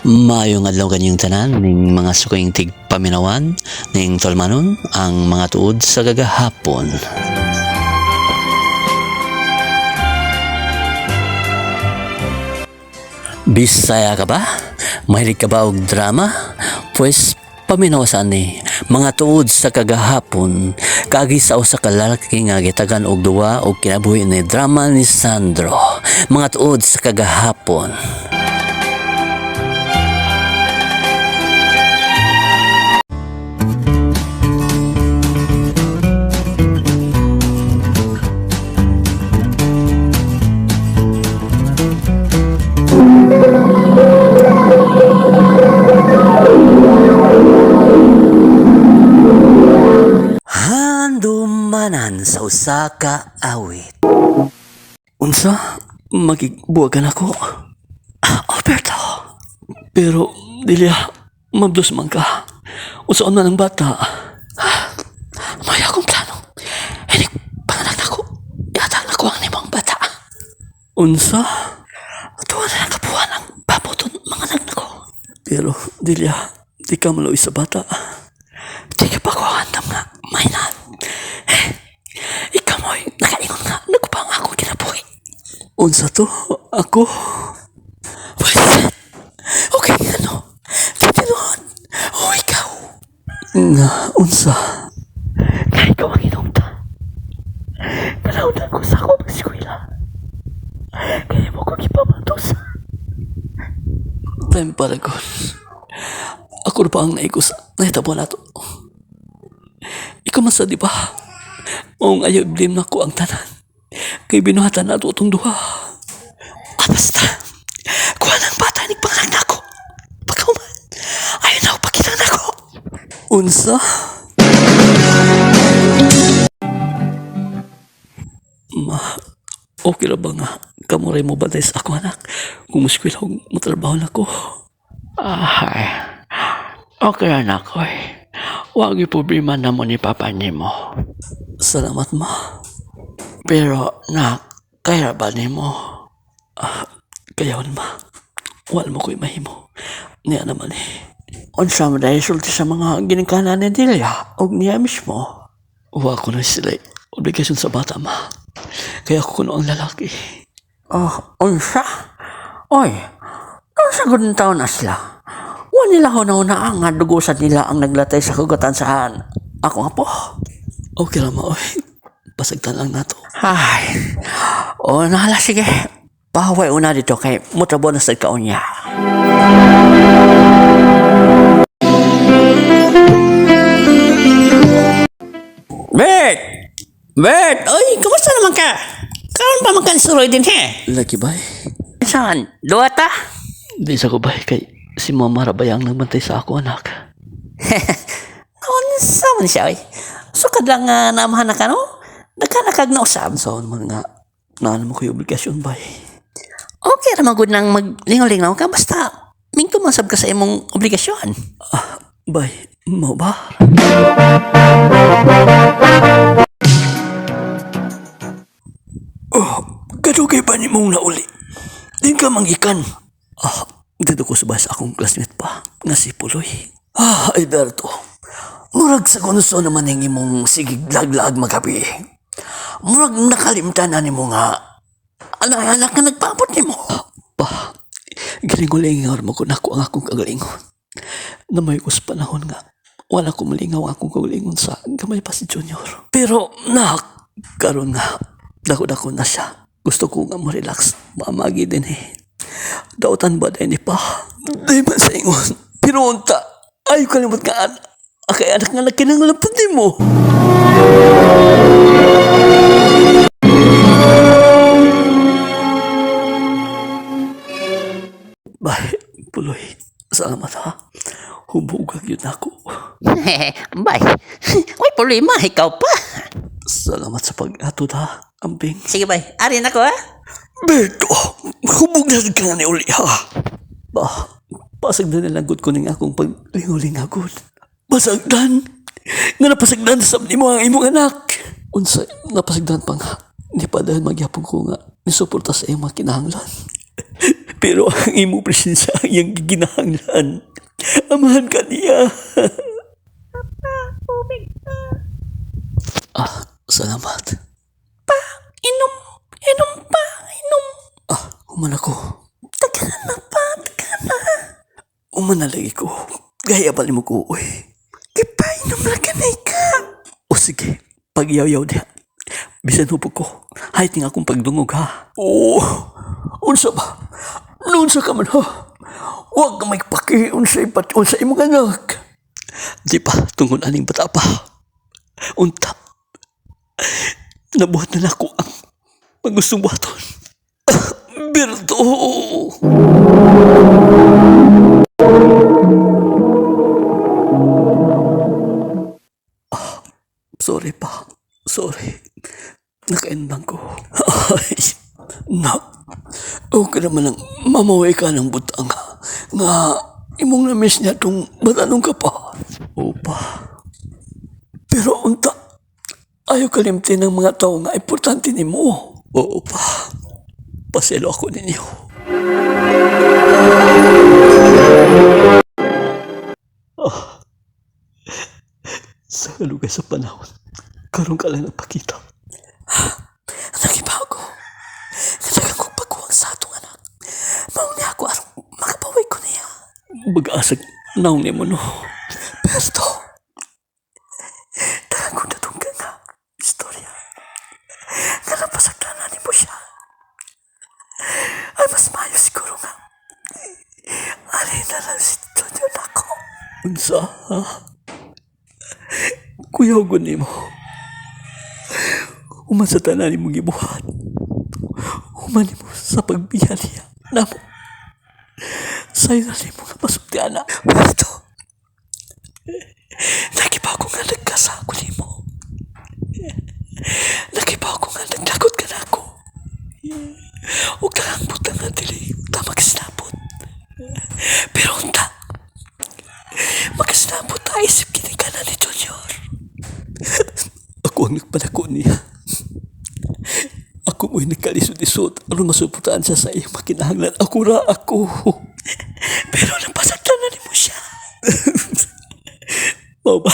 Maayong adlaw kanyong tanan ning mga suking tigpaminawan ning tolmanon ang mga tuod sa gagahapon. Bisaya ka ba? Mahilig ka ba og drama? Pues paminaw sa ni mga tuod sa kagahapon kaagi sa usa ka lalaki nga gitagan og duwa og kinabuhi ni drama ni Sandro. Mga tuod sa kagahapon. Handumanan sa usa ka awit. Unsa? Magigbuwagan ako. Ah, Alberto. Pero, Delia, mabdos man ka. Unsaon man ang bata. Ah, may akong plano. Hinig, panganak na ko. Ihatag na ko ang nimong bata. Unsa? Tuwa na lang kabuhan ang paputon mga anak na ko. Pero, Delia, di ka maluoy sa bata. Di ka pa ko handam nga, may na. Eh, ikaw mo'y nakaingon nga, nagpa ang akong kinabuhi. Unsa to? Ako? Pwede. Okay, ano? Titinuhan. O ikaw. Nga, unsa? Nga ikaw ang inumta. Nalaunan ko sa akong eskwela. Kaya mo ko gipamatos. Time Paragon. Ako na pa ang naikos nahitabo na to. Ikaw man sa di ba? Maong ayaw blame na ko ang tanan. Kay binuhatan na itong duha. Ah, basta. Kuha ng bata ni panganak na ako. Pagkauman, ayaw na ako pakita na ako. Unsa? Ma, okay ra ba nga? Kamuray mo ba sa ako anak? Kung muskwil akong matrabaho na ko. Ay, okay anak ko eh. Huwag problema na mo ni papa nimo. Salamat ma. Pero nak, kaya ba nimo? Ah, kayawan ma. Wala mo ko'y mahimo. Niya naman eh. Unsa man dahil sulti sa mga ginikanan ni Delia og niya mismo. Wa ko na sila obligasyon sa bata ma. Kaya ako kuno ang lalaki. Oh, unsa? Oy, unsa gud taon na sila? Wa nila huna-huna ang nga dugusan nila ang naglatay sa kugatan sa ako nga po. Okay ra ma oy. Pasagtan lang nato. Ay, o nahala sige. Pahaway una dito kay mutrabo na sa kaon niya. Bert! Bert! Oy, kumusta naman ka? Karon pa man ka suroy din he. Lagi bay. Saan? Duwa ta? Di sa ko bay kay si mama ra bay ang nagbantay sa ako anak. Unsa man siya oy? Sukad lang nga namahan na ka no? Nagkanakag na usab. Saan man nga naan mo ko'y obligasyon bay. Okay ra man gud nang maglingaw-lingaw ka basta mingko man sab ka sa imong obligasyon. Ah, bay, mo ba? Oh, kadugay pa ni mong nauli. Din ka manggikan. Ah, dito ko subay sa akong classmate pa, nga si Puloy. Ah, Alberto. Murag sa kunso naman ang imong sigig laglag magabi. Murag nakalimtan na nimo nga anak-anak nga nagpapot nimo. Pa, gilingulingaw mo ko nako ang akong kagalingon. Namay ko sa panahon nga, wala ko malingaw ang akong kagalingon sa gamay pa si Junior. Pero, nak, karon nga, dako-dako na siya. Gusto ko nga mo-relax, mamagi din eh. Dautan ba din pa? Di man sa ingon. Pero unta, ayaw kalimot nga anak. Akay anak nga nakinanglan pa di mo. Bye, Puloy. Salamat ha. Hubugag yun ako. Bye. Uy, problema, ikaw pa. Salamat sa pag-atod ha, Ambing. Sige, bay. Ari na ko, ha? Berto, hubog na ka nga ni uli ha. Ba, pasagdan na lang gud ko ning akong paglinguling-agod. Pasagdan? Nga napasagdan sa nimo ang imong anak. Unsa, napasagdan pa nga. Di pa dahil magyapon ko nga nisuporta sa iyong mga kinahanglan. Pero ang imo presensya ang iyang giginahanglan. Amahan ka niya. Ah, salamat. Pa, inom, inom pa, inom. Ah, human ako. Tagaan na pa, tagaan na. Human na lagi ko. Gaya bali mo ko, uy. Gipainom na kanay ka. O sige, pagyaw-yaw niya. Bisan hupog ko. Hay ting akong pagdungog ha. Oo, unsa ba? Noon sa ka man ha? Huwag ka may paki unsa ipat unsa imong anak. Di pa, tungod aning bata pa. Unta. Nabuhat na nako ang pagustong buhaton. Berto! Sorry pa. Sorry. Nakaendang ko. Ay, na. Okay naman ang mamaway ka ng butang. Nga, imong na-miss niya tong batanong ka pa. Opa. Pero unta, ayaw kalimtin ng mga tao nga importante ni mo. Oo pa. Paselo ako ninyo. Ah. Sa kalugay sa panahon, karon ka lang napakita. Nagibago. Nadagang kong pagkuwang sa atong anak. Mao niya ako arong makapaway ko niya. Mag-asag naong nimo no. Berto, tagang ko natunggan nga istorya. Nga napasaglanan ni mo siya. Ay, mas maayo siguro nga. Alin na lang si Junior nako. Unsa ha? Kuya hugon nimo. Human sa tanan nimo gibuhat. Human nimo sa pagbiya niya. Namo. Sayo na nimo nga pasugdi ana. Berto, nagibago nga nagkasa ako nimo. Nagibago nga naglagot ka na ako. Huwag ka lang butang nga dili. Ta magsinabot. Pero unta, magsinabot ta isip kini ka na ni Junior. Ako ang nagpadako niya. Ako mo'y nagkalisod-isod aron masuportahan siya sa iyang makinahanglan. Ako ra ako. Pero napasaglan na nimo siya. Mao ba?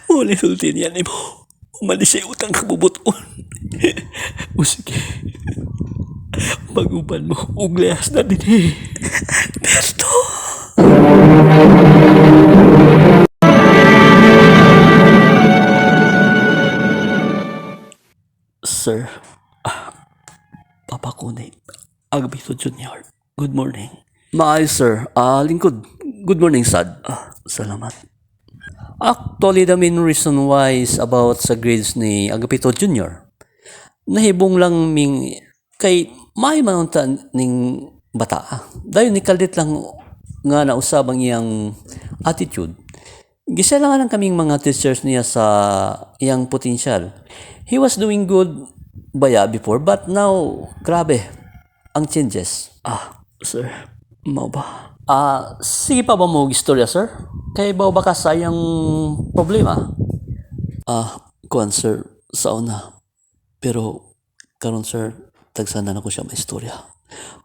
Mao ni sulti niya nimo. Umalis siya utang kabubuton. O sige. Pag-uban mo, uglayas na din eh. Berto, Sir, ah, Papa Kunay, Agbito Jr., good morning. Maayos, sir. Ah, lingkod. Good morning, sad. Ah, salamat. Actually, the main reason why is about sa grades ni Agapito Jr. Nahibong lang ming kay may manunta ning bata. Dayon ni kalit lang nga nausab ang iyang attitude. Gisela lang kaming mga teachers niya sa iyang potential. He was doing good baya before, but now grabe ang changes. Ah, sir, mao ba? Ah, sige pa ba mo og istorya, sir? Kay ba baka sa iyang problema? Ah, kuan sir, sa una. Pero karon sir, tagsanan ako siya maistorya.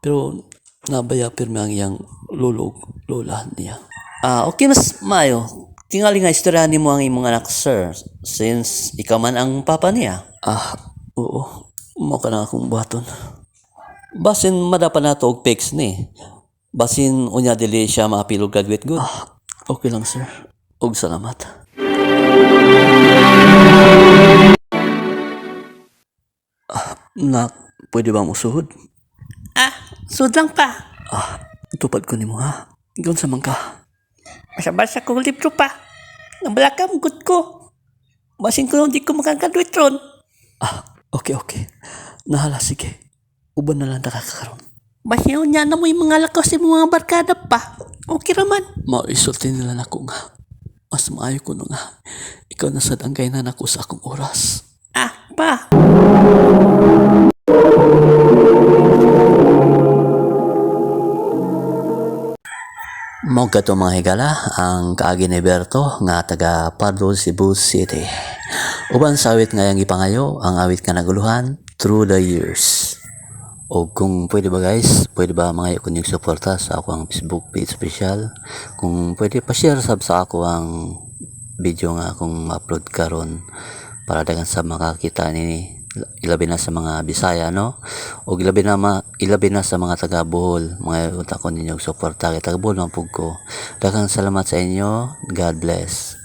Pero nabaya pirmi ang iyang lolo ug lola niya. Ah, okay mas maayo. Tingali nga istoryahan nimo ang imong anak, sir, since ikaw man ang papa niya. Ah, oo. Mao ka na akong buhaton. Basin madapa nato og fix ni. Basin unya dili siya maapil og graduate good. Ah, okay lang sir. Og salamat. Ah, nak, pwede ba musuhod? Ah, sud lang pa. Ah, tupad ko nimo ha. Ikaw sa man ka. Basa-basa kong libro pa. Nabalaka mo gud ko. Basin ko di ko makakaduit ron. Ah, okay, okay. Nahala, sige. Uban na lang nakakaroon. Basin niya na mo yung mga lakaw sa imong mga barkada pa. Okay raman. Maisulti nila nako nga. Mas maayo ko no nga. Ikaw na sad ang kainan ako sa akong oras. Ah, pa. Mao kato mga higala ang kaagi ni Berto nga taga Pardo, Cebu City. Uban sa awit ngayang gipangayo ang awit nga naguluhan Through the Years. O kung pwede ba, guys, pwede ba mga ko ninyong suporta sa ako ang Facebook page official? Kung pwede pa-share sab sa ako ang video nga akong ma-upload karon para daghan sa makakita nini, ilabi na sa mga Bisaya, no, o ilabi na sa mga taga Bohol. Mga unta ko ninyong suporta kay taga Bohol man pud ko. Daghang salamat sa inyo. God bless.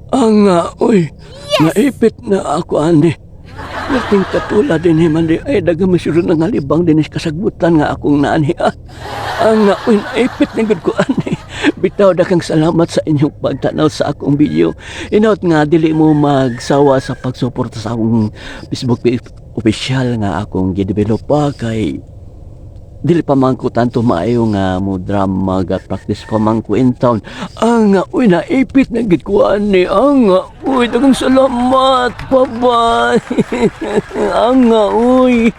Ang nga, uy, naipit na ako ani. Lating katulad din man di ay daga masyuro na nga libang din is kasagbutan nga akong naani. Ah. Ang nga, uy, naipit na gud ko ani. Bitaw, daghang salamat sa inyong pagtanaw sa akong video. Inaot nga dili mo magsawa sa pagsuporta sa akong Facebook page official nga akong gidevelop pa kay dili pa man ko tanto maayo nga mo drama, ga practice pa man ko in town. Ang nga, uy, naipit na gid ko ani. Ang nga, uy, daghang salamat. Bye bye. Ang nga, uy.